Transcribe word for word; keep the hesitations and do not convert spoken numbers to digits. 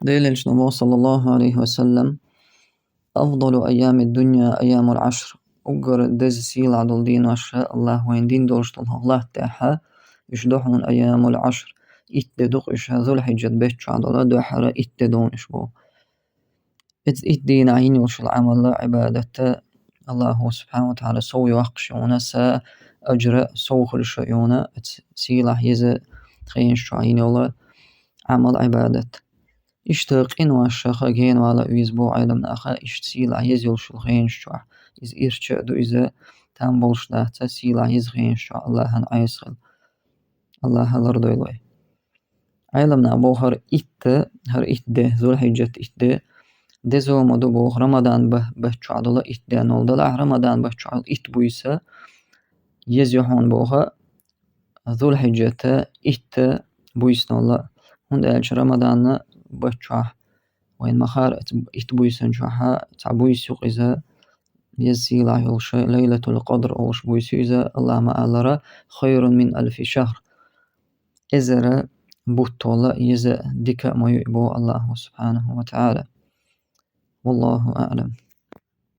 Делан элчано боху, саллаллаху алейхи ва саллам: «Афдалу айями дунья айямул ашр». Уггар деза сийлахь долу денош Аллаха вайна дина долуш долу хӀокху латта тӀехь, уьш ду хьуна айямул ашр. Итт де ду-кх уьш, Зулхьиджат беттан чохь долу дуьххьара итт де ду хьуна уьш боху. Иза итт дийнахь йина йолуш йолу Ӏамал, Ӏибадат, Аллаху субхьана ва тахьала сов йоккхуш ю хьуна, са, ажра сов хуьлуш ю хьуна, иза сийлахь еза хенаш чохь йина йолу Ӏамал, Ӏибадат. Иштта къинош ша ха генавала веза боху Ӏеламнаха, иштта сийлахь еза йолуш йолу хенаш чохь. Иза ирча а ду, иза там болуш дац, сийлахь еза хенаш чохь Аллахьан Ӏеса хила. Аллаха лардойла вай. Ӏеламнаха боху, хӀара итт, хӀара итт де, Зулхьиджат итт де, деза ма ду боху Рамадан ба-, беттан чохь долу итт де. Нол далахь Рамадан беттан чохь итт буйса еза ю хьуна боху Зулхьиджата итт буйсанал. ХӀунда аьлча Рамадан беттан чохь вайн махара итт буйсан чохь цхьа буйса ю-кх иза, еза сийлахь йолуш, Лайлатул Къадр олуш буйса ю иза, Аллаха ма-аллара, «Хайрун мин алфи шахр». Эзар бутт вала еза дика а ма ю и боху Аллаху субхьанаху ва тахьала. Валлаху аълам.